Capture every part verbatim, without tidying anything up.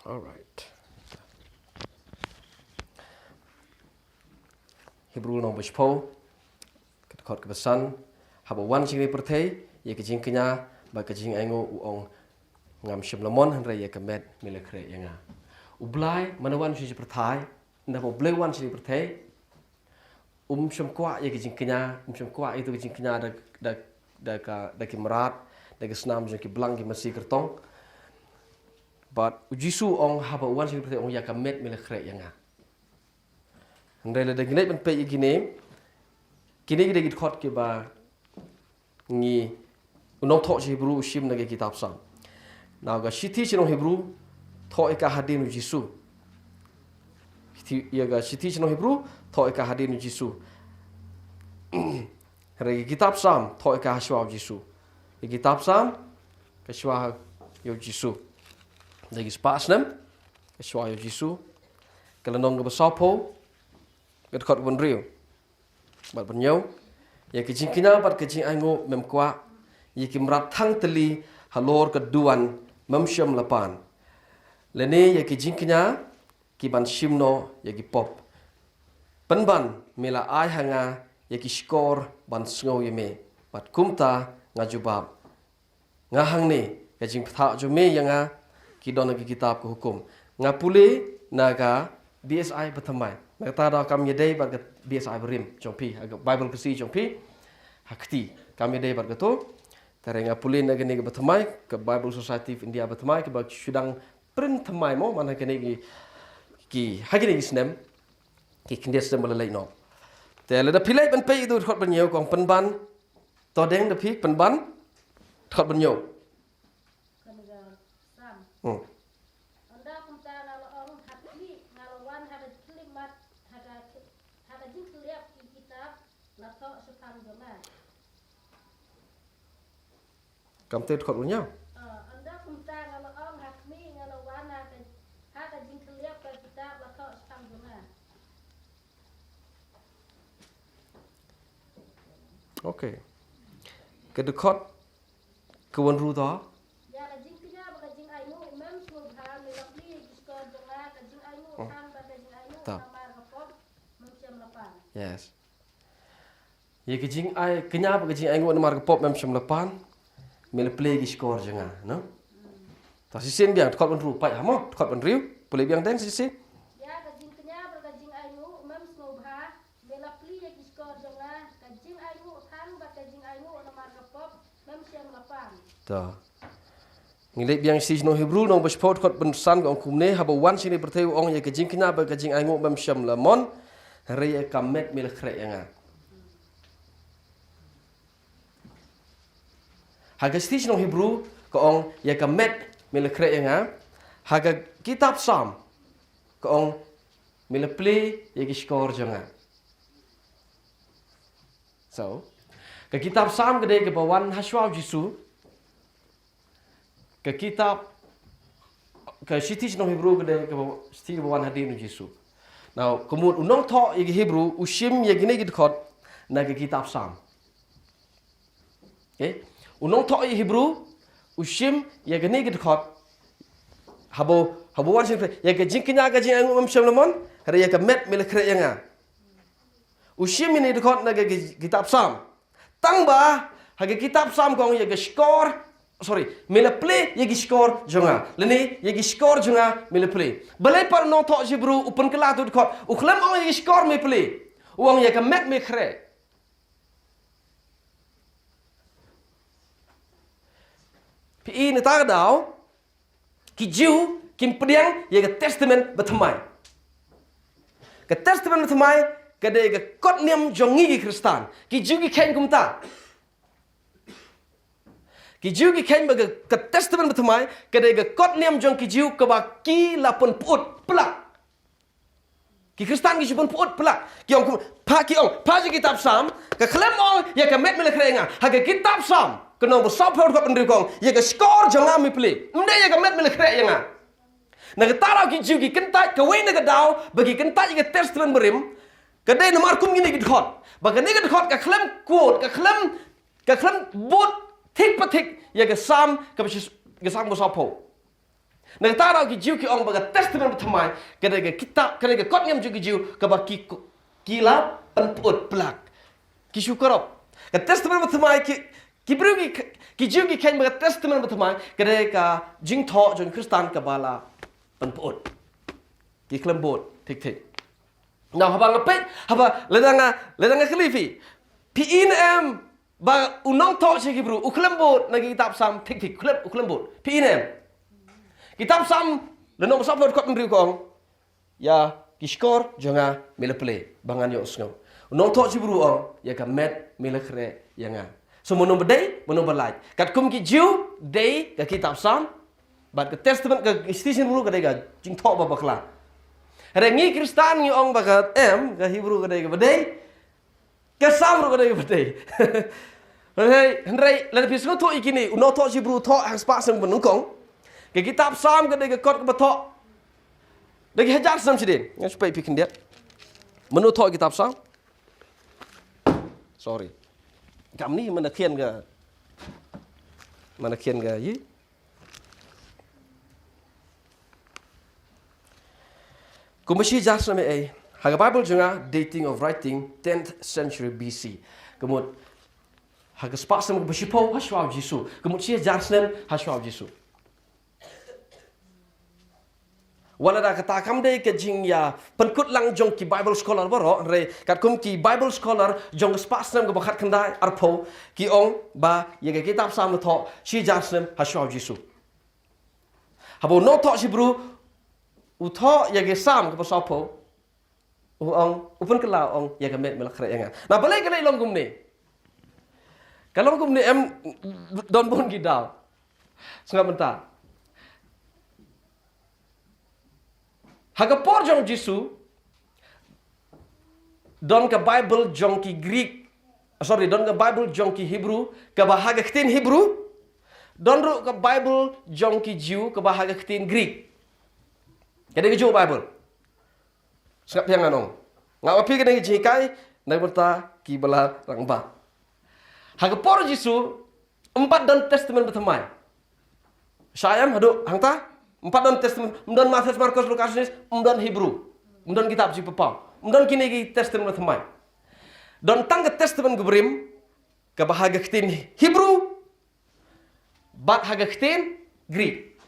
All right. Hebru nong bashpo, ka dkhot ka basan, haba wan sha kane ka pyrthei ïa ka jingkñia bad ka jingainguh, u ong, ngam shym la mon, hynrei ïa ka met me la khreh ïa nga. U Blei mynne wan sha kane ka pyrthei, naba U Blei wan sha kane ka pyrthei, um shym kwah ïa ka jingkñia, um shym kwah ïa ka jingkñia da, da, da ka, da ki mrad, da ki snam jong ki blang, ki masi kyrtong. Bad u Jisu u ong, haba wan sha kane ka pyrthei, u ong, ïa ka met me la khreh ïa nga. Hynrei lada ngi leit ban peit ïa kine, kine ki dei ki dkhot kiba ngi, u nongthoh sha Hebru u shim na ka kitab Salm. Nau ka shithi sha nong Hebru thoh ïa ka hadien u Jisu. Shithi, ïa ka shithi sha nong Hebru thoh ïa ka hadien u Jisu. Hynrei ka kitab Salm thoh ïa ka hashwa u Jisu. Ka kitab Salm ka shwa ïa u Jisu. Da ki spah snem ka shwa ïa u Jisu. Ka lynnong kaba sawphew, ka dkhot kaba hynriew bad ba hynñiew. Ïa ka jingkñia bad ka jingainguh mem kwah, ïa ki mrad thang tylli halor ka duwan mem shym la pan. Lane ïa ka jingkñia ki ban shim noh ïa ki pop. Pynban me la ai ha nga ïa ki shkor ban sngew ïa me, bad kumta nga jubab. Nga hangne, ka jingbthah jong me ïa nga ki don ha ka kitab ka hukum. Nga pule na ka B S I bathymmai. Na kata daw kam ïadei bad ka B S I barim jong phi, ha ka Bible Khasi jong phi. Ha kti kam ïadei bad kato. Te hynrei nga pule na kane ka bathymmai, ka Bible Society of India bathymmai, kaba shu dang print thymmai mo, man ha kane ki, ki, ha kine ki snem, ki khyndiat snem ba la leit noh. Te lada phi leit ban peit ïa u dkhot ba hynñiew, ka ong pynban, to deng da phi, pynban, dkhot ba hynñiew. Kan ga sam. Hmm. Ynda kumta nga la ong, ha khmih nga la wan, ha ka jingkhyllipmat, ha ka, ha ka jingkhyllipmat ki kitab la thoh shaphang jong nga. Kam te dkhot ba hynñiew. Ah, ynda kumta nga la ong, ha khmih nga la wan, ha ka, ha ka jingkhyllipmat ki kitab la thoh shaphang jong nga. Okay. Ka dkhot ka wan ruh to. Ïa ka jingkñia bad ka jingainguh mem sngewbha, me la plie ïa ki shkor jong nga, ka jingainguh, oh, thang bad ka jingainguh, ta, namar ka pop mem shym la pan. Yes. Ïa ka jingai, kñia bad ka jingainguh namar ka pop mem shym la pan. Me la plie ïa ki shkor jong nga, no? Ta shisien biang, dkhot ba hynriew, peit ha mo, dkhot ba hynriew, pule biang deng shisien. Ïa ka jingkñia bad ka jingainguh mem sngewbha, me la plie ïa ki shkor jong nga, ka jingainguh thang bad ka jingainguh namar ka pop mem shym la pan. Ta. Ngi leit biang shisha nong Hebru nong ba shiphew, dkhot ba san ka ong kumne, haba wan sha kane ka pyrthei u ong ïa ka jingkñia bad ka jingainguh mem shym la mon, hynrei ïa ka met me la khreh ïa nga. Ha ka shithi sha nong Hebru ka ong ïa ka met me la khreh ïa nga. Ha ka kitab Salm ka ong me la plie ïa ki shkor jong nga. So, ka kitab Salm ka dei kaba wan hashwa u Jisu. Ka kitab, ka shithi sha nong Hebru ka dei kaba, shithi kaba wan hadien u Jisu. Now, ka mut u nongthoh ïa ki Hebru u shim ïa kine ki dkhot na ka kitab Salm. Okay? U nongthoh ïa ki Hebru u shim ïa kine ki dkhot. Haba, haba wan sha kane, ïa ka jingkñia ka jingainguh mem shym la mon, hynrei ïa ka met me la khreh ïa nga. U shim ïa kine ki dkhot na ka ki-, kitab Salm. Tang ba ha ka kitab Salm ka ong ïa ka shkor, sorry, me la plie ïa ki shkor jong nga. Lane ïa ki shkor jong nga me la plie. Balei pat u nongthoh Hebru u pynkylla tu dkhot, u khlem ong ïa ki shkor me plie, u ong ïa ka met me khreh. Phi i, na kata ka daw ki Jiw kim pdiang ïa ka Testament bathymmai. Ka Testament bathymmai ka dei ka kot niam jong ngi ki Khristan. Ki Jiw ki kheiñ kumta. Ki Jiw ki kheiñ ba ka, ka Testament bathymmai ka dei ka kot niam jong ki Jiw kaba ki la pynput pla. Ki Khristan ki shu pynput pla. Ki ong kum, pha ki ong, pha sha kitab Salm, ka khlem ong ïa ka met me la khreh ïa nga. Ha ka kitab Salm ka nong ba sawphew, dkhot ba hynriew ka ong ïa ka shkor jong nga me plie. Ym dei ïa ka met me la khreh ïa nga. Na kata ka daw ki Jiw ki kyntait, kawei na ka daw ba ki kyntait ïa ka Testament barim ka dei namar kum kine ki dkhot. Ba kane ka dkhot ka khlem quote, ka khlem, ka khlem bud thik pa thik ïa ka Salm, ka ba shi-, ka Salm ba sawphew. Na kata ka daw ki Jiw ki ong ba ka Testament Bathymmai ka dei ka kitab, ka dei ka kot niam jong ki Jiw kaba ki, ki la pynput plak. Ki shu korop. Ka Testament Bathymmai ki, ki briew ki, ki Jiw ki kheiñ ba ka Testament Bathymmai ka dei ka jingthoh jong ki Khristan kaba la pynput. Ki khlem bud thik thik. Now haba nga peit, haba lada nga, lada nga kylli phi, phi i ne em ba u nongthoh sha ki Hebru u khlem bud na ki kitab Salm thik thik, khlem, u khlem bud. Phi i ne em? Kitab Salm, lynnong ba sawphew, dkhot hynriew ka ong, ïa ki shkor jong nga me la plie ba ngan ïohsngew. U nongthoh sha ki Hebru u ong, ïa ka met me la khreh ïa nga. So mano ba dei, mano ba lait? Katkum ki Jiw dei ka kitab Salm, bad ka Testament, ka Shithi Shnong Hebru ka dei ka jingthoh ba bakla. Hynrei ngi Khristan ngi ong ba ka em, ka Hebru ka dei kaba dei, ka Salm ruh ka dei kaba dei. Hynrei, hynrei lada phi sngewthuh ïa kine, u nongthoh sha ki Hebru u thoh ha ka spah snem ba nyngkong. Ka kitab Salm ka dei ka kot kaba thoh da ki hajar snem shadien. Ngan shu peit ïa phi khyndiat. Mano thoh kitab Salm? Sorry. Kamni mana khian ka, mana khian ka ïa. Kumba shi hajar snem ei ei, ha ka Bible jong nga, dating of writing, tenth century B C. Ka mut ha ka spah snem kaba shiphew ha shuwa u Jisu. Ka mut shi hajar snem ha shuwa u Jisu. Wat la da kata kam dei ka jingïa pynkut lang jong ki Bible scholar baroh, hynrei katkum ki Bible scholar jong ka spah snem kaba khatkhyndai arphew ki ong ba ïa ka kitab Salm la thoh shi hajar snem ha shuwa u Jisu. Haba u nongthoh sha ki Hebru u thoh ïa ka Salm kaba sawphew, u ong, u pynkylla u ong, ïa ka met me la khreh ïa nga. Na balei ka leh long kumne? Ka long kumne em, don bun ki daw. Sngap mynta. Ha ka por jong u Jisu, don ka Bible jong ki Greek. Sorry, don ka Bible jong ki Hebru kaba ha ka ktien Hebru. Don ruh ka Bible jong ki Jiw kaba ha ka ktien Greek. Ka dei kajuh Bible. Sngap ïa nga nong. Nga ong ïa phi kane ka jinghikai na ka bynta kiba la rangbah. Ha ka por Jisu, ym pat don Testament Bathymmai. Shah em, haduh hangta, ym pat don Testament, ym don Mathaios, Markos, Lukas, Yohanes, ym don Hebru, ym don kitab Jingpynpaw, ym don kine ki Testament Bathymmai. Don tang ka Testament kaba rim, kaba ha ka ktien Hebru bad ha ka ktien Greek.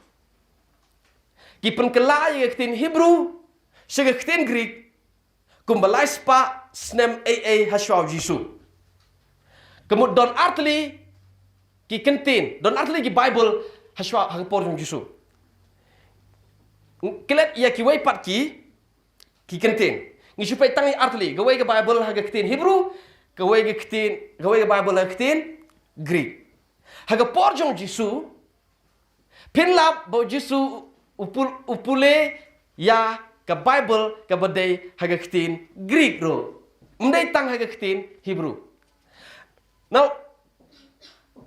Ki pynkylla ïa ka ktien Hebru sha ka ktien Greek kumba lai spah snem ei ei ha shuwa u Jisu. Ka mut don artylli ki kyntien, don artylli ki Bible ha shuwa, ha ka por jong u Jisu. Klet ïa kiwei pat ki, ki kyntien. Ngi shu peit tang ïa artylli, kawei ka Bible ha ka ktien Hebru, kawei ka ktien, kawei ka Bible ha ka ktien Greek. Ha ka por jong u Jisu, phin lap ba u Jisu u pul-, u pule ïa ka Bible kaba dei ha ka ktien Greek ruh. Ym dei tang ha ka ktien Hebru. Now,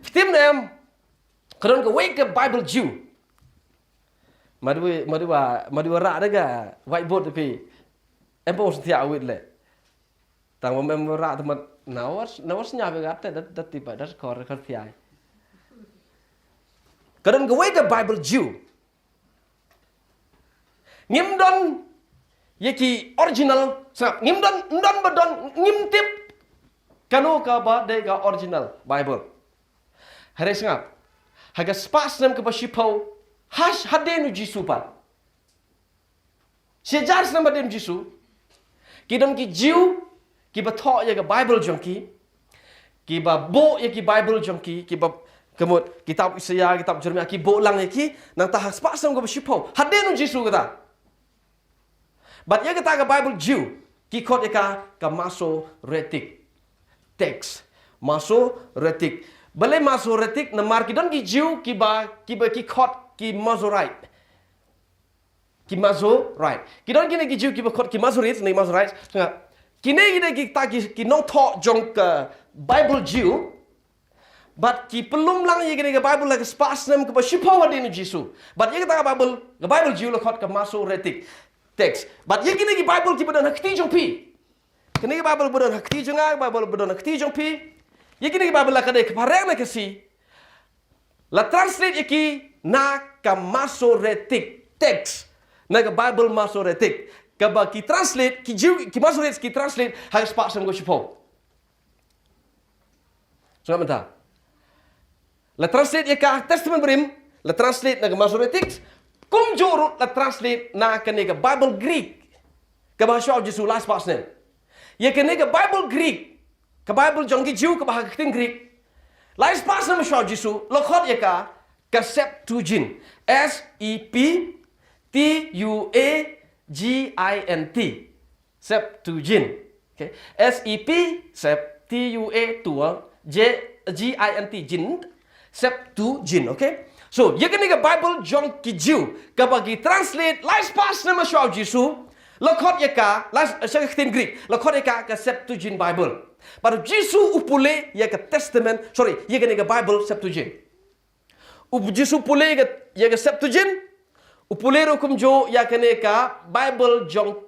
phi tip ne em, ka don kawei ka Bible Jiw. Madu, madu wa, madu wa rah da ka whiteboard phi. Em pa us thiah wit le. Tang wa mem rah temat nawar, nawar snya be gat te dat, dat tiba dat kor kor thiah. Ka don kawei ka Bible Jiw. Ngim don ïa ki original, sngap, ngim don, ngim don ba don, ngim tip kano kaba dei ka original Bible. Hynrei sngap, ha ka spah snem kaba shiphew hash hadien u Jisu pat. Shi hajar snem hadien u Jisu, ki don ki Jiw kiba thoh ïa ka Bible jong ki, kiba buh ïa ki Bible jong ki, kiba, ka mut kitab Isaiah, kitab Jeremiah, ki buh lang ïa ki, nangta ha spah snem kaba shiphew hadien u Jisu kata. Bad ïa kata ka Bible Jiw ki khot ïa ka, ka Masoretic text. Masoretic. Balei Masoretic? Namar ki don ki Jiw kiba, kiba ki khot ki Masorite. Ki Masorite. Ki don kine ki Jiw kiba khot ki Masorite, ne Masorite. Nga. Kine, kine kita ki, ki nongthoh jong ka Bible Jiw. Bad ki pynlum lang ïa kine ka Bible ha ka spah snem kaba shiphew hadien u Jisu. Bad ïa kata ka Bible, ka Bible Jiw la khot ka Masoretic text. Bad ïa kine ki Bible kiba don ha kti jong phi. Kine ki Bible ba don ha kti jong nga, Bible ba don ha kti jong phi. Ïa kine ki Bible la ka dei ka phareng ne ka Khasi. La translate ïa ki na ka Masoretic text, na ka Bible Masoretic, kaba ki translate, ki Jiw, ki Masoretes ki translate ha ka spah snem kaba shiphew. Sngap mynta. La translate ïa ka Testament Barim, la translate na ka Masoretic, kumjuh ruh la translate na kane ka Bible Greek, kaba ha shuwa u Jisu lai spah snem. Ïa kane ka Bible Greek, ka Bible jong ki Jiw kaba ha ka ktien Greek, lai spah snem ha shuwa u Jisu, la khot ïa ka ka Septuagint. S E P T U A G I N T. Septuagint. Okay. S E P, Sep, T U A, tua, J, G I N T, gint, Septuagint, okay? So, ïa kane ka Bible jong ki Jiw, kaba ki translate lai spah snem ha shuwa u Jisu, la khot ïa ka, la, sha ka ktien Greek, la khot ïa ka ka Septuagint Bible. Bad u Jisu u pule ïa ka Testament, sorry, ïa kane ka Bible Septuagint. U Jisu pule ïa ka, ïa ka Septuagint, u pule ruh kumjuh ïa kane ka Bible jong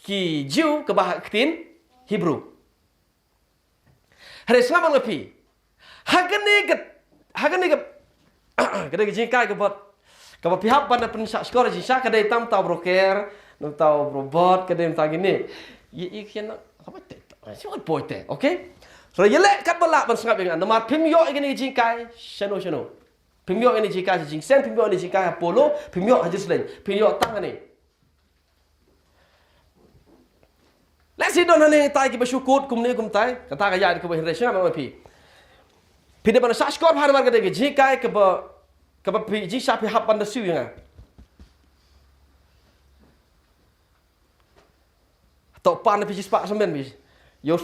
ki Jiw kaba ha ka ktien Hebrew. Hynrei sngap ma nga phi. Ha kane ka, ha kane ka, ka dei ka jinghikai kaba, kaba phi hap ban da pynshah shkor jingshisha, ka dei tam tau broker, nam tau robot, ka dei tam kine. Ïa, ïa, kine, kaba te, sngap poi te, okay? So, ïa leh katba lah ban sngap ïa nga, namar phim ïoh ïa kane ka jinghikai shano shano. Phim ïoh ïa kane ka jinghikai sha Jingseng, phim ïoh ïa kane ka jinghikai ha Polo, phim ïoh ha Jerusalem, phim ïoh tang hangne. Lehse don hangne tai kiba shu kut kumne kumtai, kata ka ïaid kaba hynrei sngap ma phi. Phi dei ban shah shkor bha namar ka dei ka jinghikai kaba, kaba phi jingshisha phi hap ban da siew ïa nga. To pan phi shispah snem phi. Ïoh,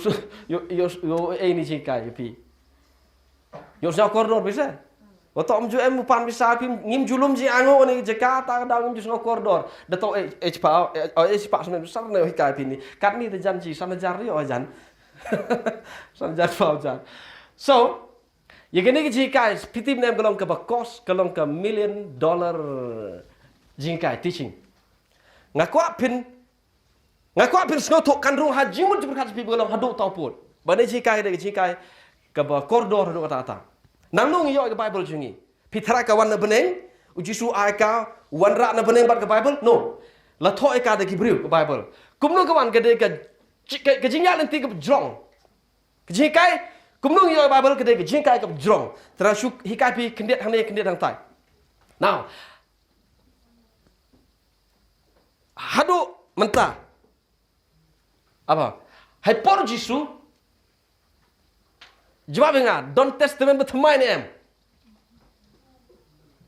ïoh, ïoh, ïoh, ei ni jinghikai phi. Ïoh sñiaw kordor phi se. Wa to ym ju em u pan pisa phi ngim ju lum ji ango ni jaka ta ka daw ngim ju sñiaw kordor. Da to eh eh pa eh eh pa sñiaw sar ne hikai phi ni. Kat ni da jan ji san hajar ri o jan. San hajar pa jan. So, ïa kane ka jinghikai phi tip ne em ka long kaba cost, ka long ka million dollar jinghikai teaching. Nga kwah phin Nga kwah phin sngewthuh kan rung ha jingmut jingpyrkhat jong phi ba ka long haduh tau pud. Ba ne jinghikai da ka jinghikai kaba kordor haduh katta katta. Nangno ngi ïoh ïa ka Bible jong ngi? Phi tharai ka wan na bneng, u Jisu ai ka wanrah na bneng bad ka Bible? No. La thoh ïa ka da ki briew ka Bible. Kumno ka wan ka dei ka, ka, ka jingïaid lynti kaba jrong. Ka jinghikai, kumno ngi ïoh ïa ka Bible ka dei ka jinghikai kaba jrong. Te nga shu hikai phi khyndiat hangne khyndiat hangtai. Now, haduh mynta. Aba, ha i por Jisu, jubab ïa nga, don testament bathymmai ne em?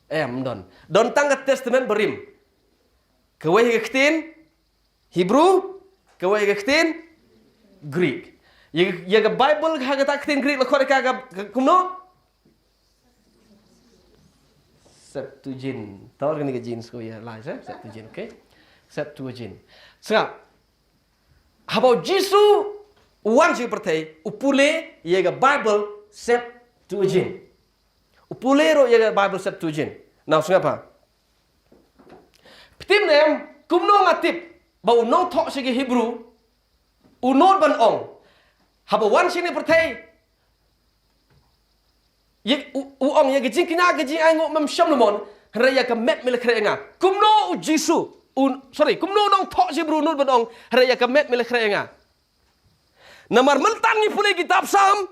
Em, don. Don tang ka testament barim. Kawei ha ka ktien Hebrew, kawei ha ka ktien Greek. Ïa, ïa ka Bible ha kata ka ktien Greek la khot ka, ka, ka kumno? Septuagint. Tau kane ka jin sko ïa lai, eh? Septuagint, okay? Septuagint. Sngap. Haba u Jisu u wan sha ka pyrthei, u pule ïa ka Bible Septuagint. U pule ruh ïa ka Bible Septuagint. Now sngap ha. Phi tip ne em, kumno nga tip ba u nongthoh sha ki Hebrew u nud ban ong, haba wan sha kane ka pyrthei, ïa, u, u ong ïa ka jingkñia ka jingainguh mem shym la mon, hynrei ïa ka met me la khreh ïa nga. Kumno u Jisu, u, sorry, kumno u nongthoh sha ki Hebrew u nud ban ong, hynrei ïa ka met me la khreh ïa nga. Namar mynta ngi pule kitab Salm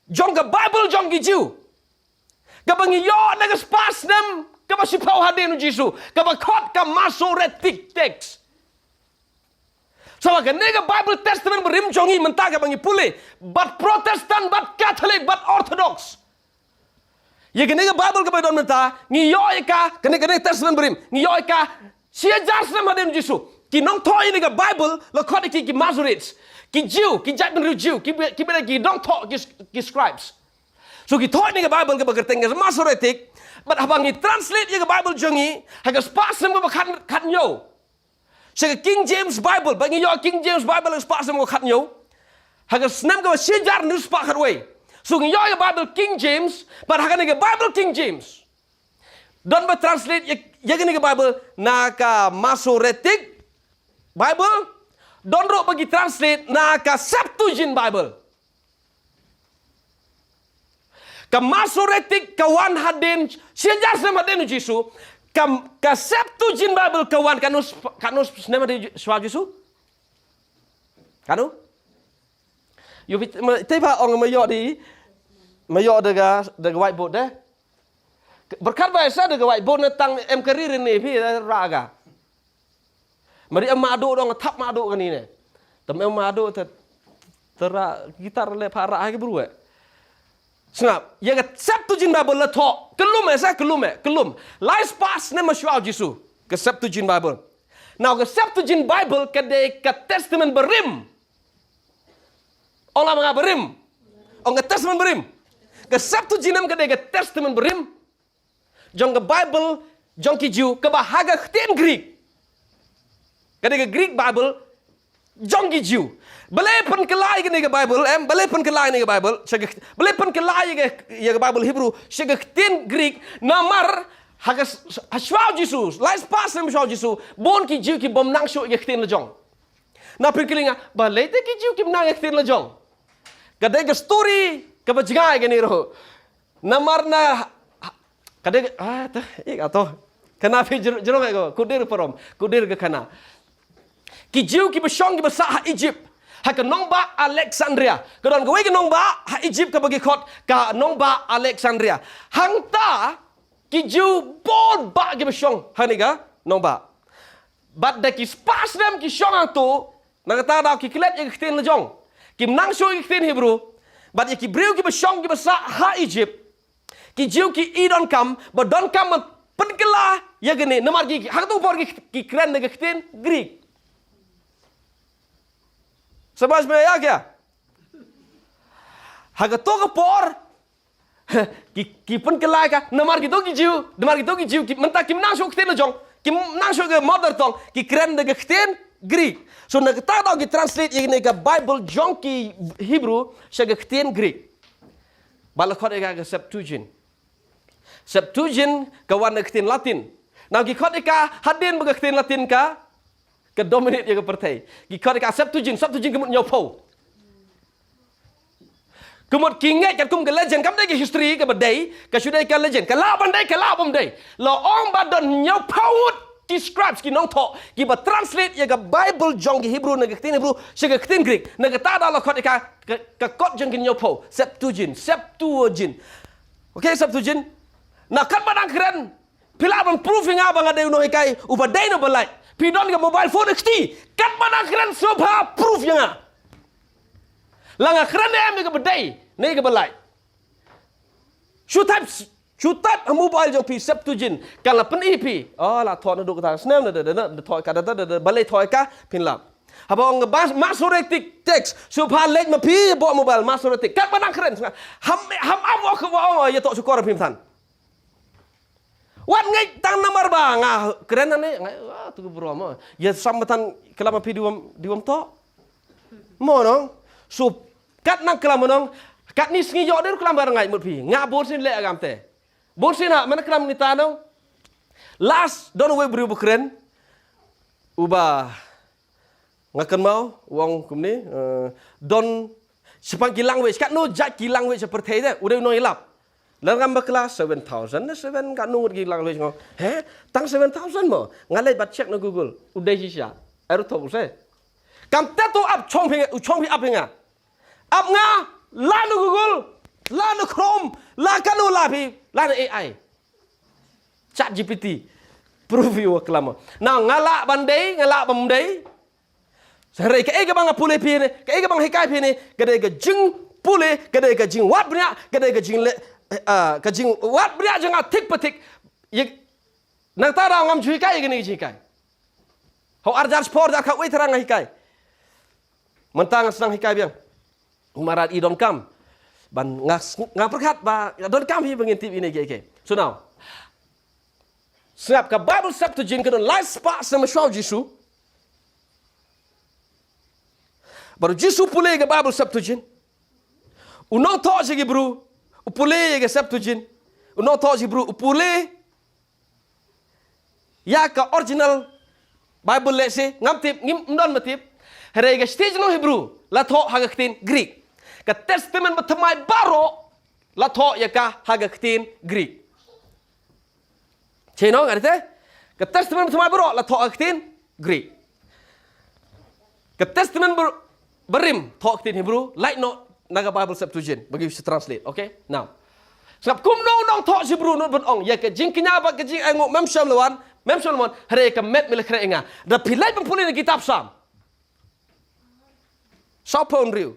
jong ka Bible jong ki Jiw, kaba ngi ïoh na ka spah snem kaba shiphew hadien u Jisu, kaba khot ka Masoretic text. Sa kane ka Bible Testament barim jong ngi mynta kaba ngi pule, bad Protestant, bad Catholic, bad Orthodox. Ïa kane ka Bible kaba don mynta, ngi ïoh ïa ka, kane, kane Testament barim, ngi ïoh ïa ka shi hajar snem hadien u Jisu. Ki nongthoh ïa kane ka Bible la khot ïa ki, ki Masoretes. Ki Jiw, ki jaitbynriew Jiw, ki, ki, ki nongthoh, ki, ki scribes. So ki thoh ïa kane ka Bible kaba kyrteng ka Masoretic, bad haba ngi translate ïa ka Bible jong ngi ha ka spah snem kaba khat, khathynñiew. Sha ka King James Bible, ba ngi ïoh King James Bible ha ka spah snem kaba khathynñiew. Ha ka snem kaba shi hajar hynriew spah khatwei. So ngi ïoh ïa ka Bible King James, bad ha kane ka Bible King James, don ba translate ïa, ïa kane ka Bible na ka Masoretic Bible, don ruh ba ki translate na ka Septuagint Bible. Ka Masoretic ka wan hadien shi hajar snem hadien u Jisu. Ka, ka Septuagint Bible ka wan katno, katno snem hadien shuwa u Jisu? Katno? Ïoh phi, ma, te ba ong ma ïoh de, ma ïoh de ka, de ka whiteboard de. Bad katba sa de ka whiteboard ne tang em ka ri ri ne phi, eh, rah ka. Ma ri em ma do dong thap ma do kane ne. Tam em ma do te, te rah, guitar le pha rah ha ki bru eh. Sngap, ïa ka Septuagint Bible la thoh, ka lum eh sa, ka lum eh, ka lum. Lai spah snem shuwa u Jisu, ka Septuagint Bible. Now, ka Septuagint Bible ka dei ka Testament barim. Ong la ma nga barim. Ong ka Testament barim. Ka Septuagint em ka dei ka Testament barim jong ka Bible jong ki Jiw, kaba ha ka ktien Greek. Ka dei ka Greek Bible jong ki Jiw. Balei pynkylla ïa kane ka Bible, em, balei pynkylla ïa kane ka Bible, sha ka, balei pynkylla ïa ka, ïa ka Bible Hebrew sha ka ktien Greek, namar ha ka s-, ha shuwa u Jisu, lai spah snem shuwa u Jisu, bun ki Jiw ki bym nang shuh ïa ka ktien la jong. Na pynkylla nga, balei te ki Jiw kim nang ïa ka ktien la jong. Ka dei ka story kaba jngai kane ruh. Namar na, ka dei, ah, ta, ik ato. Kana phi jrong, jrong ko, kudir parom, kudir ka kana. Ki Jiw kiba shong kiba sah ha Egypt, ha ka nongbah Alexandria. Ka don kawei ka nongbah ha Egypt kaba ki khot ka nongbah Alexandria. Hangta ki Jiw bun bah kiba shong ha kane ka nongbah. Bad da ki spah snem ki shong hangto, na kata daw ki klet ïa ka ktien la jong. Kim nang shuh ïa ka ktien Hebrew, bad ïa ki briew kiba shong kiba sah ha Egypt, ki Jiw ki i donkam, ba donkam ban pynkylla ïa kane, namar ki, ha kato ka por ki, ki kren da ka ktien Greek. Samajh me ïa kya? Ha kato ka por, ki, ki pynkylla ka, namar kito ki Jiw, namar kito ki Jiw, ki mynta kim nang shuh ktien la jong, kim nang shuh ka mother tongue, ki kren da ka ktien Greek. So na kata daw ki translate ïa kane ka Bible jong ki Hebrew sha ka ktien Greek. Ba la khot ïa ka ka Septuagint. Septuagint ka wan na ka ktien Latin. Now ki khot ïa ka hadien ba ka ktien Latin ka, ka dominate ïa ka pyrthei. Ki khot ïa ka Septuagint, Septuagint ka mut hynñiewphew. Ka mut ki ngeit katkum ka legend, kam dei ka history kaba dei, ka shu dei ka legend. Ka lah ban dei, ka lah bym dei. La ong ba don hynñiewphew ngut ki scribes, ki nongthoh, kiba translate ïa ka Bible jong ki Hebrew na ka ktien Hebrew sha ka ktien Greek. Na kata daw la khot ïa ka, ka, ka kot jong ki hynñiewphew, Septuagint, Septuagint. Okay, Septuagint. Na katba dang kren, phi lah ban proof ïa nga ba nga dei u nonghikai uba dei ne uba lait. Phi don ka mobile phone ha kti. Katba dang kren sngewbha proof ïa nga. La nga kren ne em ïa kaba dei ne ïa kaba lait. Shu type, shu type ha mobile jong phi Septuagint. Kan la pyni phi. Oh, la thoh naduh kata snem, da, da, da, da, thoh ka, da, da, da, da, balei thoh ka, phin lap. Haba ong ba Masoretic text. Sngewbha leit ma phi, bok mobile, Masoretic. Katba dang kren, sngewbha. Ham, ham ap wa ka wa ong, ïa thoh shukor phi than. Wat ngeit tang namar ba nga kren ne, nga, ah, tu ka bro mo. Ïa sam ba than klam phi di wam, di wam to. Mo nong. So, kat nang klam mo nong. Katni sngi ïoh dei klam ba ngait mut phi. Nga bun sien leh agam te. Bun sien ha, mana klam ni ta nong. Last, don uwei u briew ba kren. Uba Nga kynmaw, u ong kumne, eh, don shaphang ki language, katno jait ki language ha pyrthei te, u dei u nongïalap. Lada ngam bakla, seven thousand ne seven, katno ngut ki language, nga ong, he, tang seven thousand mo, nga leit bad check na Google, u dei shisha, ai ruh thoh u se. Kam te to ap chong phi, u chong phi ap phi nga. Ap nga, la na Google, la na Chrome, la katno la phi, la na A I. Chat G P T. Proof ïa u klam. Na nga lah ban dei, nga lah ban dei. Hynrei kaei kaba nga pule phi ne, kaei kaba nga hikai phi ne, ka dei ka jingpule, ka dei ka jingwad bniah, ka dei ka jingle, eh, ah, ka jingwad bniah jong nga thik pa thik. Ïa, nangta daw ngam ju hikai ïa kane ka jinghikai. Ha u ar hajar shiphew, ar hajar khatwei tharai nga hikai. Mynta nga sdang hikai biang. U Maharaj i donkam. Ban nga s-, nga pyrkhat ba nga donkam hi ba ngin tip ine kiei kiei. So now, sngap, ka Bible Septuagint ka don lai spah snem shuwa u Jisu. Bad u Jisu pule ka Bible Septuagint. U nongthoh sha ki Bru, u pule ka Septuagint. U nongthoh sha ki Bru, u pule ïa ka original Bible lehse, ngam tip, ngim don ba tip. Hynrei ka shisha jong u Hebru, la thoh ha ka ktien Greek. Ka Testament Bathymmai baroh, la thoh ïa ka ha ka ktien Greek. Chei no nga te? Ka Testament Thymmai baroh la thoh ha ka ktien Greek. Ka Testament bar-, barim thoh ha ka ktien Hebrew, lait noh na ka Bible Septuagint ba ngi shu translate, okay? Now, sngap kumno u nongthoh Hebrew u nud ban ong ïa ka jingkñia bad ka jingainguh mem shym la wan, mem shym la mon, hynrei ïa ka met me la khreh ïa nga. Da phi leit ban pule na kitab Salm. Saw phew hynriew.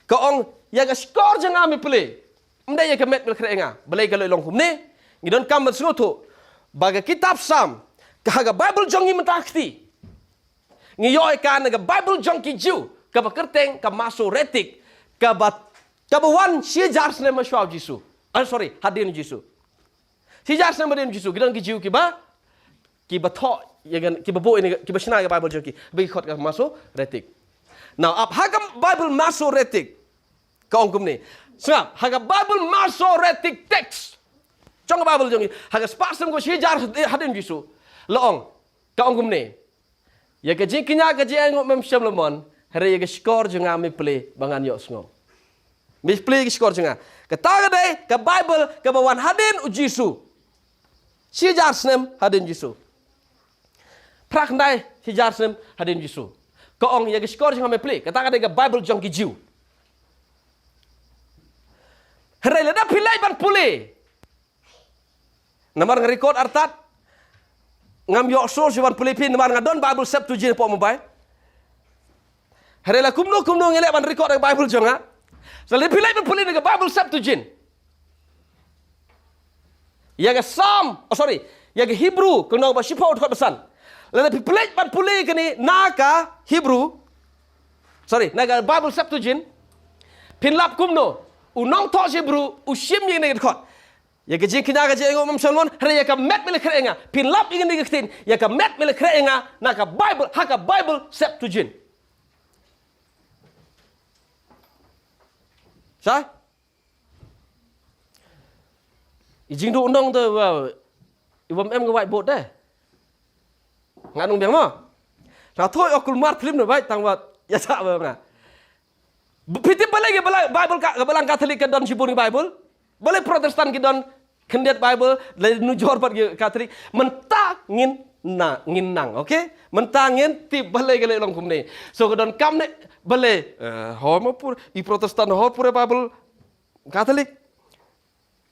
Ka ong, ïa ka shkor jong nga me pule. Ym dei ïa ka met me la khreh ïa nga. Balei ka la long kumne? Ngi donkam ban sngewthuh ba ka kitab Salm, ka ha ka Bible jong ngi mynta ka kti, ngi ïoh ïa ka na ka Bible jong ki Jiw, kaba kyrteng ka Masoretic, kaba, kaba wan shi hajar snem shuwa u Jisu. Ah, sorry, hadien u Jisu. Shi hajar snem hadien u Jisu, ki don ki Jiw kiba, kiba thoh ïa ka, kiba buh ïa ka, kiba shna ïa ka Bible jong ki, ba ki khot ka Masoretic. Now, ap ha ka Bible Masoretic, ka ong kumne. Sngap, ha ka Bible Masoretic text jong ka Bible jong ki, ha ka spah snem kaba shi hajar hadien u Jisu, la ong, ka ong kumne. Ïa ka jingkñia ka jingainguh mem shym la mon, hynrei ïa ka shkor jong nga me plie ba ngan ïohsngew. Me plie ïa ka shkor jong nga. Kata ka dei ka Bible kaba wan hadien u Jisu. Shi hajar snem hadien u Jisu. Phra khyndai shi hajar snem hadien u Jisu. Ka ong ïa ka shkor jong nga me plie. Kata ka dei ka Bible jong ki Jiw. Hynrei lada phi leit ban pule, namar nga record artat, ngam ïoh source ban pule phi, namar nga don Bible Septuagint hapoh mobile. Hynrei la kumno kumno ngi leh ban record ïa ka Bible jong nga. Sa lada phi leit ban pule na ka Bible Septuagint, ïa ka Salm, oh sorry, ïa ka Hebrew, ka lynnong ba shiphew dkhot ba san. Lada phi leit ban pule kane na ka Hebrew, sorry, na ka Bible Septuagint, phin lap kumno u nongthoh Hebrew u shim ïa kane ka dkhot. Ïa ka jingkñia ka jingainguh mem shym la mon, hynrei ïa ka met me la khreh ïa nga. Phin lap ïa kane ka ktien, ïa ka met me la khreh ïa nga, na ka Bible, ha ka Bible Septuagint. Sa? I jingduh u nong te, wa, i bym em ka whiteboard te. Nga nong biang mo. Sa thoi o kulmar thlim na bai tang wat ïa sa ba nga. Phi tip balei ka Balang, Bible ka, ka Balang Katholik ka don shibun ki Bible. Balei Protestant ki don khyndiat Bible, lei nujor bad ki Katholik. Mynta ngin na, ngin nang, okay? Mynta ngin tip balei ka lei long kumne. So ka donkam ne balei, eh, hor ma pur, i Protestant hor pure Bible Katholik.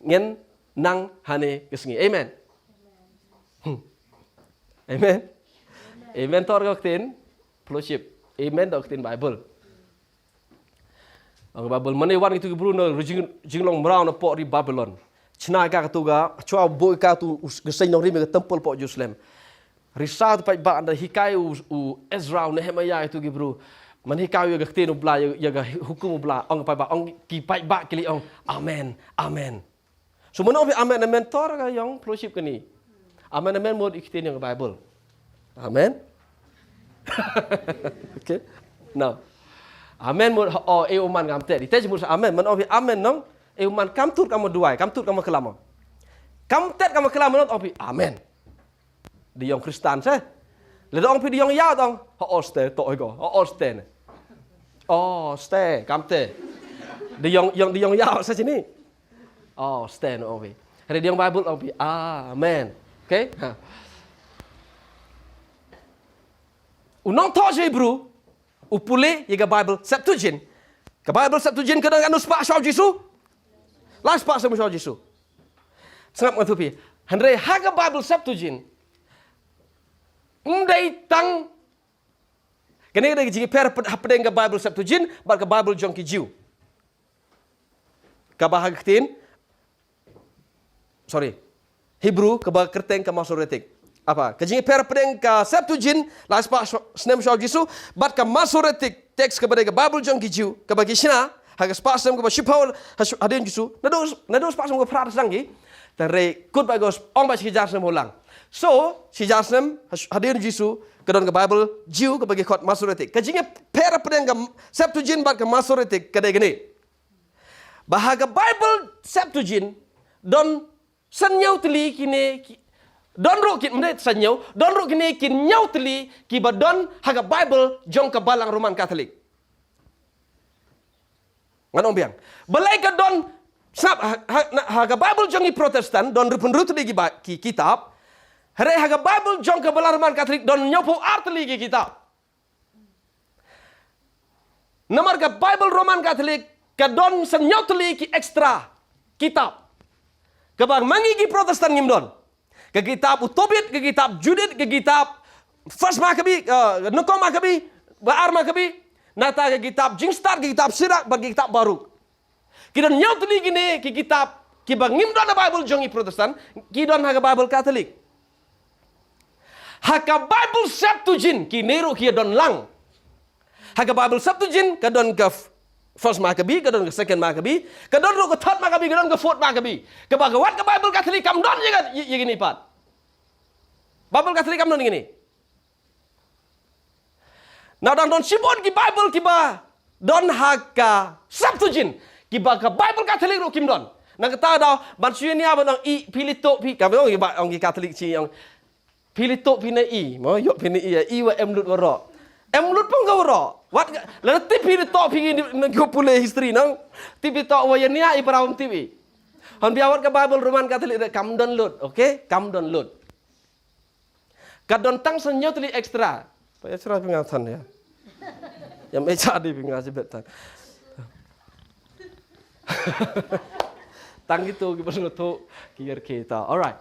Ngin nang hane ka sngi. Amen. Hmm. Amen. Amen tor ka ktien fellowship. Amen tor ka ktien Bible. Ong Bible, mane wan kitu ki bru na jing, jinglong mraw na pok ri Babylon. Chna ka katu ka, chwa boi ka tu, us, ka seng nong ri me ka temple pok Jerusalem. Risa tu paidbah ynda hikai u, u Ezra, u Nehemiah ïa tu ki bru. Man hikai ïa ka ktien u Blai, ïa, ïa ka hukum u Blai, ong paidbah, ong ki paidbah ki lei ong, amen, amen. So mano phi amen, amen tor ka ïong fellowship kani. Amen, amen mut i ktien ïong Bible. Amen. Okay. Now. Amen mut, oh, e uman ngam te. Di te mut amen, mano phi amen nong, e uman kam tut kam duwai, kam tut kam klam. Kam tet kam klam nong, ong phi amen. Di ïong Kristan se. Le dong phi di ïong ïa dong. Ho oste to ego. Ho oste ne. Oste kam te. Di ïong, ïong, di ïong ïa sa sini. Oste no ong phi. Hynrei di ïong Bible ong phi. Amen. Okay? Ha. U nongthoh Hebrew u pule ïa ka Bible Septuagint. Ka Bible Septuagint ka don katno spah shuwa u Jisu? Lai spah shuwa u Jisu. Sngap nga tu phi. Hynrei ha ka Bible Septuagint. Ym dei tang. Kane ka dei ka jingpher hapdeng ka Bible Septuagint bad ka Bible jong ki Jiw. Kaba ha ka ktien, sorry, Hebrew kaba kyrteng ka Masoretic. Apa, ka jingpher hapdeng ka Septuagint, lai spah snem shuwa u Jisu, bad ka Masoretic text kaba dei ka Bible jong ki Jiw, kaba ki shna ha ka spah snem kaba shiphew hadien Jisu, naduh, naduh spah snem kaba phra sdang ki. Tang re kut ba gos ong ba shi hajar snem u lang. So, shi hajar snem hadien Jisu, ka don ka Bible Jiw kaba ki khot Masoretic. Ka jingpher hapdeng ka Septuagint bad ka Masoretic ka dei kane. Ba ha ka Bible Septuagint don san hynñiew tylli kine ki, don ruh kin, ym dei san hynñiew, don ruh kine ki hynñiew tylli kiba don ha ka Bible jong ka Balang Roman Catholic. Ngan ong biang. Balei ka don, sngap, ha, ha, na, ha ka Bible jong i Protestant, don hynriew phew hynriew tylli ki ba, ki kitab. Hynrei ha ka Bible jong ka Balang Roman Catholic, don hynñiew phew ar tylli ki kitab. Namar ka Bible Roman Catholic, ka don san hynñiew tylli ki extra kitab. Kaba ma ngi ki Protestant ngim don. Ka kitab u Tobit, ka kitab Judit, ka kitab First Maccabee, uh, Nyngkong Maccabee, Ba Ar Maccabee, nangta ka kitab Jingstad, ka kitab Sirak, bad ka kitab Baruk. Ki don hynñiew tylli kine ki kitab, kiba ngim don ha Bible jong i Protestant, ki don ha ka Bible Catholic. Ha ka Bible Septuagint, kine ruh ki don lang. Ha ka Bible Septuagint, ka don ka f-, First Maccabee, ka don ka Second Maccabee, ka don ruh ka Third Maccabee, ka don ka Fourth Maccabee. Kaba ka wat ka Bible Catholic kam don ïa ka, ïa, ïa kine pat. Bible Catholic kam don ïa kine. Na dang don shibun ki Bible kiba don ha ka Septuagint, kiba ka Bible Catholic ruh kim don. Na kata daw, ban shu ïa nia ban ong i, phi leh to, phi, ka ong i ba, ong ki Catholic shi ong. Phi leh to phi na i, mo, ïoh phi na i, i wa em lut waroh. Em lut pang ka waroh. Wat ka, lada tip phi leh to phi ni, ni ko pule history nang. Tip phi to wa ïa nia i para um tip i. Hon bia wat ka Bible Roman Catholic de kam don lut, okay? Kam don lut. Ka don tang san hynñiew tylli extra. Pa extra phi nga than ïa. Ïa me cha di phi nga sibet than. Tang itu ki bas ngoto ki yer kita. Alright.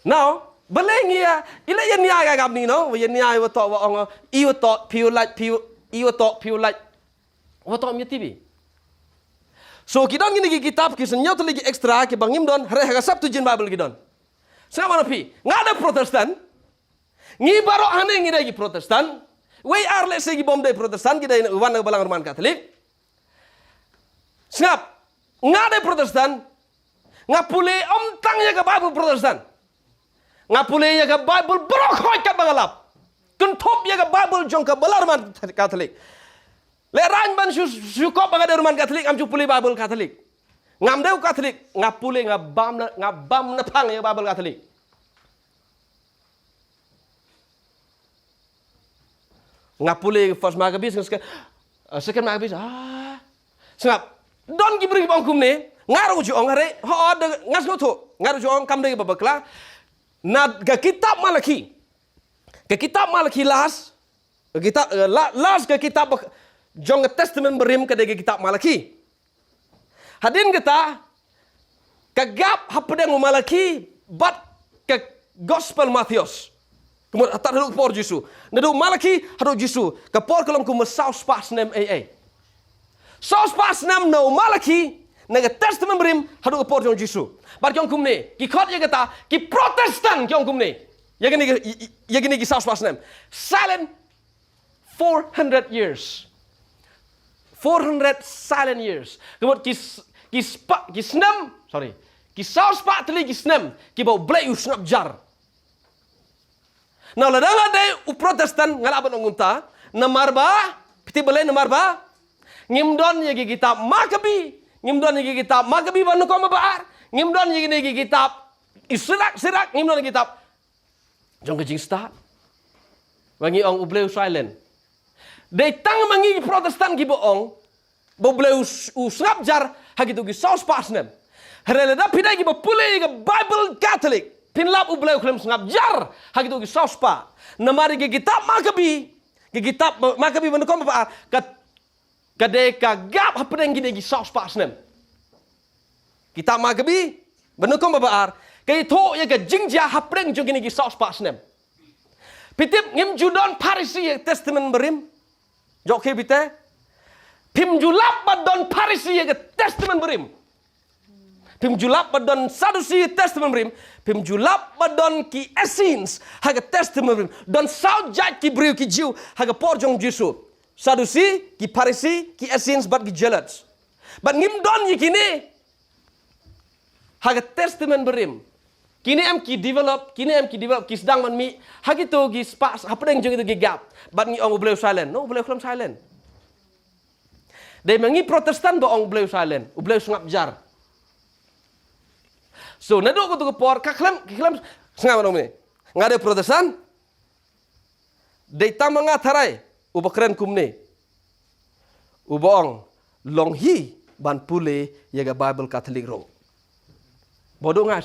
Now, balei ngi ïa, i la ïa nia ka kam ni no, ïa nia i wa to wa ong, i wa to phi u lait, phi u, i wa to phi u lait. Wa to mi tibi. So ki don kine ki kitab ki san hynñiew tylli ki extra kiba ngim don, hynrei ha ka Septuagint Bible ki don. Sngap ma phi, nga dei Protestant. Ngi baroh hangne ngi dei ki Protestant. Wei ar lehse ki bym dei Protestant, ki dei wan na ka Balang Roman Catholic. Sngap, nga dei Protestant. Nga pule ym tang ïa ka Bible Protestant. Nga pule ïa ka Bible baroh khoit katba nga lap. Kynthup ïa ka Bible jong ka Balang Roman Catholic. Lehrain ban shu, shu kop ba nga dei Roman Catholic, ngam ju pule Bible Catholic. Ngam dei u Catholic, nga pule, nga bam na, nga bam na phang ïa Bible Catholic. Nga pule First Maccabees, nga sngap, uh, Second Maccabees, ah. Sngap, don ki briew ba ong kumne, nga ruh ju ong, hynrei, ho, da, nga sngewthuh, nga ruh ju ong kam dei ba bakla. Na ka kitab Malaki, ka kitab Malaki last, ka kitab, eh, la-, last ka kitab bak-, jong ka Testament Barim ka dei ka kitab Malaki. Hadien kata, ka gap hapdeng u Malaki bad ka Gospel Mathaios. Kumta haduh ka por Jisu. Naduh Malaki haduh Jisu, ka por ka long kumba saw spah snem ei ei. Saw spah snem na u Malaki, na ka Testament Barim haduh ka por jong Jisu. Bad ki ong kumne, ki khot ïa kata, ki Protestant ki ong kumne. Ïa kine ki, ïa kine ki saw spah snem. Silent four hundred years. Four hundred silent years. Ka mut ki s-, ki spah, ki snem, sorry. Ki saw spah tylli ki snem, kiba U Blei u sngap jar. Na lada nga dei u Protestant nga lah ban ong kumta, namar ba, phi tip balei namar ba, ngim don ïa ki kitab Maccabees, ngim don ïa ki kitab Maccabees ba nyngkong bad ba ar, ngim don ïa ki, ïa ki kitab i Sirak, Sirak, ngim don ïa ki kitab jong ka Jingstad. Ba ngi ong U Blei u silent. Dei tang ma ngi ki Protestant kiba ong ba U Blei u s-, u sngap jar ha kito ki saw spah snem. Hynrei lada phi dei kiba pule ïa ka Bible Catholic, phin lap U Blei u khlem sngap jar ha kito ki saw spah. Namar ïa ki kitab Maccabees, ki kitab Maccabees ba nyngkong bad ba ar, ka Ka dei ka gap hapdeng kine ki saw spah snem. Kitab Maccabees, ba nyngkong bad ba ar, ka ïathuh ïa ka jingjia hapdeng jong kine ki saw spah snem. Phi tip ngim ju don Pharisi ïa ka Testament Barim. Jok ke bite. Phim ju lap ba don Pharisi ïa ka Testament Barim. Phim ju lap ba don Sadducee Testament Barim, phim ju lap ba don ki Essenes ha ka Testament Barim. Don saw jait ki briew ki Jiw ha ka por jong Jisu. Sadducee, ki Pharisi, ki Essenes bad ki Zealots. Bad ngim don ïa kine ha ka Testament Barim. Kine em ki develop, kine em ki develop, ki sdang ban mih ha kito ki spah hapdeng jong kito ki gap. Bad ngi ong U Blei u silent. No, U Blei u khlem silent. Dei ma ngi Protestant ba ong U Blei u silent, U Blei u sngap jar. So, naduh kato ka por, ka khlem, ka khlem, sngap ma nong mine. Nga dei Protestant, dei tang ma nga tharai, uba kren kumne. Uba ong, long hi ban pule ïa ka Bible Catholic ruh. Ba dang nga